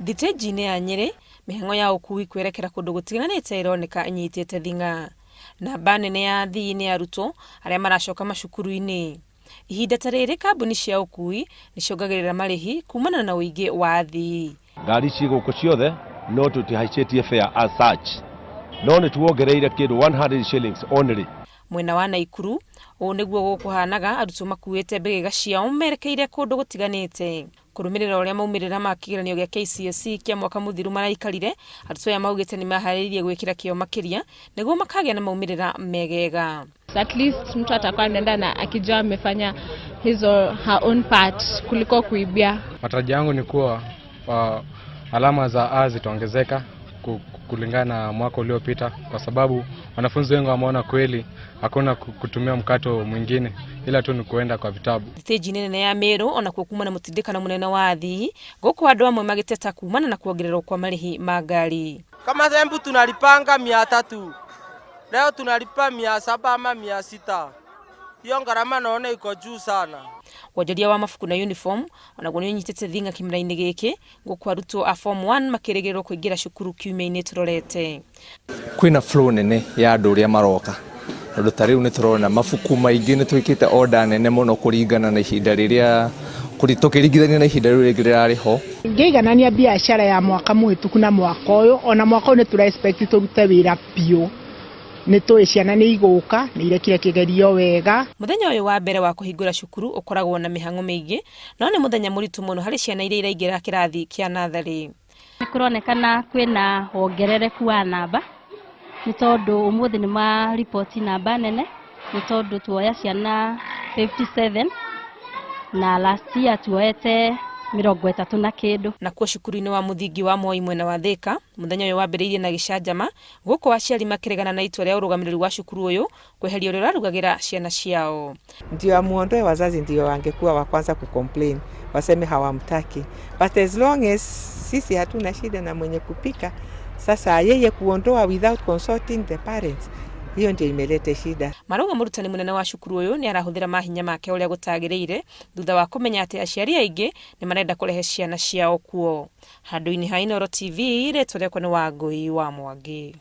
Thitĩnji-inĩ ya Nyĩrĩ, mĩhang'o ya ũkui kwerekera kũndũ gũtiganĩte ĩroneka ĩnyitĩte thing'a. Namba nene ya athii nĩ arutwo arĩa maracoka macukuru-inĩ. Ihinda ta rĩrĩ kambuni cia ũkui nĩ ciongagĩrĩra marĩhi kumana na ũingĩ wa athii. Ngari ciĩ gũkũ ciothe no tũtihaicĩtie fare as such, no nĩ tuongereire kĩndũ 100 shillings only. Mwena wa Naikuru, ũũ nĩguo gũkũhanaga arutwo makuĩte mbĩgĩga ciao merekeire kũndũ gũtiganĩte. Kũrũmĩrĩra ũrĩa maumĩrĩra ma kĩgeranio gĩa KCSE kĩa mwaka mũthiru maraikarire, arutwo aya maugĩte nĩ maharĩrĩirie gwĩkĩra kĩo makĩria nĩguo makagĩa na maumĩrĩra megega. At least mtu atakuwa anaenda na akijua amefanya hizo her own part kuliko kuibia. Matarajio yangu ni kuwa alama za A zitaongezeka kulingana na mwaka uliopita, kwa sababu wanafunzi wengi wameona kweli hakuna kutumia mkato mwingine ila tu ni kuenda kwa vitabu. Thitĩnji nene ya Meru onakuo kuma na mũtindĩkano mũnene wa athii, gũkũ andũ amwe magĩteta kumana na kuongererwo kwa marĩhi ma ngari. Kama Embu tunalipanga 300, leo tunalipa 700 ama 600. Hiyo gharama naona iko juu sana. Wonjoria wa mabuku na uniform onaguo nĩ ũnyitĩte thing'a kĩmera-inĩ gĩkĩ, gũkũ arutwo a form 1 makĩrĩgĩrĩrwo kũingĩra cukuru kiumia-inĩ tũrorete. Kwĩna flow nene ya andũ ũrĩa maroka, tondũ ta rĩu nĩ tũrona mabuku maingĩ, nĩ twĩkĩte order nene mũno kũringana na ihinda rĩrĩa tũkĩringithania na ihinda rĩu rĩngĩ rĩrarĩ ho. Ngĩiganania biacara ya mwaka mũhĩtũku na mwaka ũyũ, ona mwaka ũyũ nĩ tũra expect tũrute wĩra biũ. Nĩ tũĩ ciana nĩ igũka, nĩ irekire kĩgerio wega. Mũthenya ũyũ wa mbere wa kũhingũra cukuru ũkoragwo na mĩhang'o mĩingĩ, no nĩ mũthenya mũritũ mũno harĩ ciana iria iraingĩra kĩrathi kĩa natharĩ. Nĩ kũronekana kwĩna wongerereku wa namba, nĩ tondũ ũmũthĩ nĩ mariboti namba nene, nĩ tondũ tuoya ciana 57 na last year tuoete 30 na kĩndũ. Nakuo cukuru-inĩ wa mũthingi wa Moi mwena wa Thika, mũthenya ũyũ wambĩrĩirie na gĩcanjama, gũkũ aciari makĩregana na itua rĩa ũrũgamĩrĩri wa cukuru ũyũ kweheria ũrĩa ũrarugagĩra ciana ciao. Ndio amuondoe, wazazi ndio wangekuwa wa kwanza kucomplain, waseme hawamtaki, but as long as sisi hatuna shida na mwenye kupika, sasa yeye kuondoa without consulting the parents, hiyo ndio imeleta shida. Marauga mũrutani mũnene wa cukuru ũyũ nĩ arahũthĩra mahinya make ũrĩa gũtagĩrĩire thutha wa kũmenya atĩ aciari aingĩ nĩ marenda kũrehe ciana ciao kuo. Handũ-inĩ ha Inooro TV, rĩtwa rĩakwa nĩ Wangũi wa Mwangi.